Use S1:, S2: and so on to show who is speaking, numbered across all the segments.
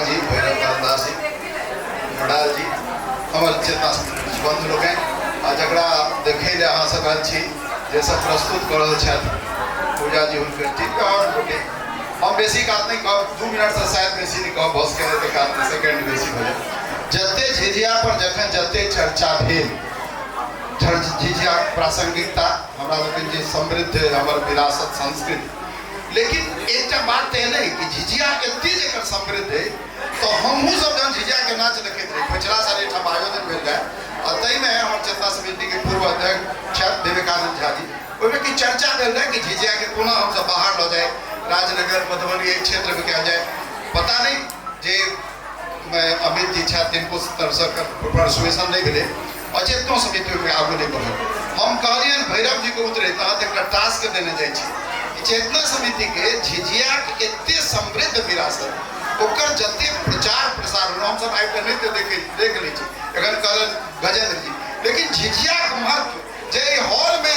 S1: जी, भैरव लाल दास जी, मडाल जी, हमर चेतना बंधु लोकनि आ जकरा देखै लए अहाँ सब आयल छी, जे सब प्रस्तुत कऽ रहल छथि पूजा जी, हुनकर टीम और गोटे। हम बेसी बात नहि कहब, 2 मिनटसँ शायद बेसी नहि कहब, भऽ सकैए एक आध सेकेंड बेसी भऽ जाय। जते झिझिया पर जखन जते चर्चा भेल, झिझियाक प्रासंगिकता हमरा लोकनि जे समृद्ध हमर विरासत संस्कृति, लेकिन एकटा बात तऽ एहन कि झिझिया एते जकर समृद्ध है तऽ हमहूँ सब जहन झिझियाके नाच देखैत रही, पछिला साल एहिठाम आयोजन भेल रहै आ ताहिमे हमर चेतना समितिके पूर्व अध्यक्ष छथि विवेकानंद झा जी, ओहिमे कि चर्चा भेल रहै कि झिझियाके कोना हमसब बाहर लऽ जाय, राजनगर मधुबनी एहि क्षेत्रमे कयल जाय। पता नहि जे अमित जी छथि तिनको तरफसँ परसुएशन नहि भेलै आ चेतनो समिति ओहिमे आगू नहि बढ़ल। हम कहलियनि भैरव जीके उतरे तहन तऽ एकटा टास्क देने जाइ छी कि चेतना समितिके झिझियाके एते समृद्ध विरासत ओकर जते प्रचार प्रसार हो, हमसब आबि कऽ नहि तऽ देख लै छी, एखन कहलनि गजेंद्र जी, लेकिन झिझियाके महत्व जे एहि हॉलमे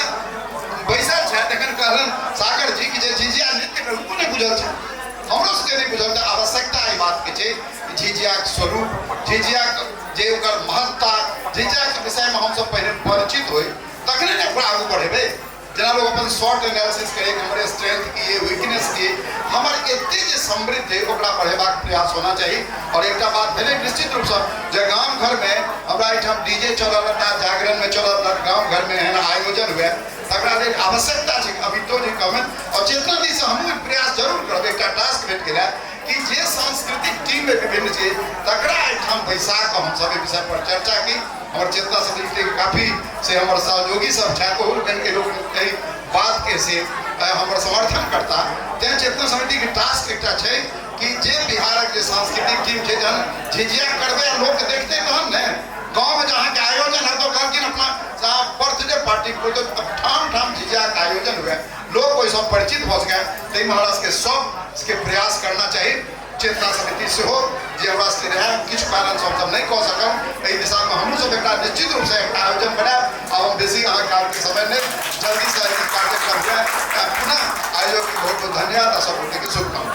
S1: बैसल छथि, एखन कहलनि सागर जी कि जे झिझिया नृत्य हुनको नहि बुझल छै, हमरो सबके नहि बुझल। तऽ आवश्यकता एहि बातके छै कि झिझियाके स्वरूप, झिझियाके जे ओकर महत्ता, झिझियाके विषयमे हमसब पहिने परिचित होइ तखने ने ओकरा आगू बढ़ेबै। जेना लोग अपन शॉर्ट एनालिसिस करे कि हमर स्ट्रेंथ की है, वीकनेस की है, हमर एते जे समृद्ध है ओकरा बढ़ेबाक प्रयास होना चाही। और एकटा बात भेलै निश्चित रूपसँ जे गाम घरमे हमरा एहिठाम डीजे चलल, जागरण में चलल, गाम घरमे एहन आयोजन हुए, तकरा लेल आवश्यकता छै अभी तो जे कहबनि। और चेतना दिससँ हमहूँ प्रयास जरूर करब, एकटा टास्क भेट गेल है कि जे सांस्कृतिक टीम में विभिन्न छै तकरा एहिठाम बैसा कऽ हमसब एहि विषय पर चर्चा की। हमर चेतना समिति के काफी से हमर सहयोगी सब छथि, ओहो लोकनि लोक एहि बात के से हमर समर्थन करता। तें चेतना समिति के टास्क एकटा छै कि जे बिहारक जे सांस्कृतिक टीम छै, जहन झिझिया करबै आ लोक देखतै तहन ने। गाँवमे जहाँ के आयोजन है तो कहलखिन अपना बर्थडे पार्टी को तो ठाम ठाम झिझिया के आयोजन हुए, लोग ओहिसँ परिचित भऽ सकै, ताहिमे हमरा सबके सबके प्रयास करना चाही। चेतना समिति सेहो जे हमरा सबके रहै, किछु कारणसँ हमसब नहि कऽ सकब, एहि दिशामे हमहूँ सब एकटा निश्चित रूपसँ एकटा आयोजन बनायब। आब हम बेसी अहाँ कालके समय नहि, जल्दीसँ ई कार्यक्रम हुए। पुनः आयोजकके बहुत बहुत धन्यवाद आ सब गोटेके शुभकामना।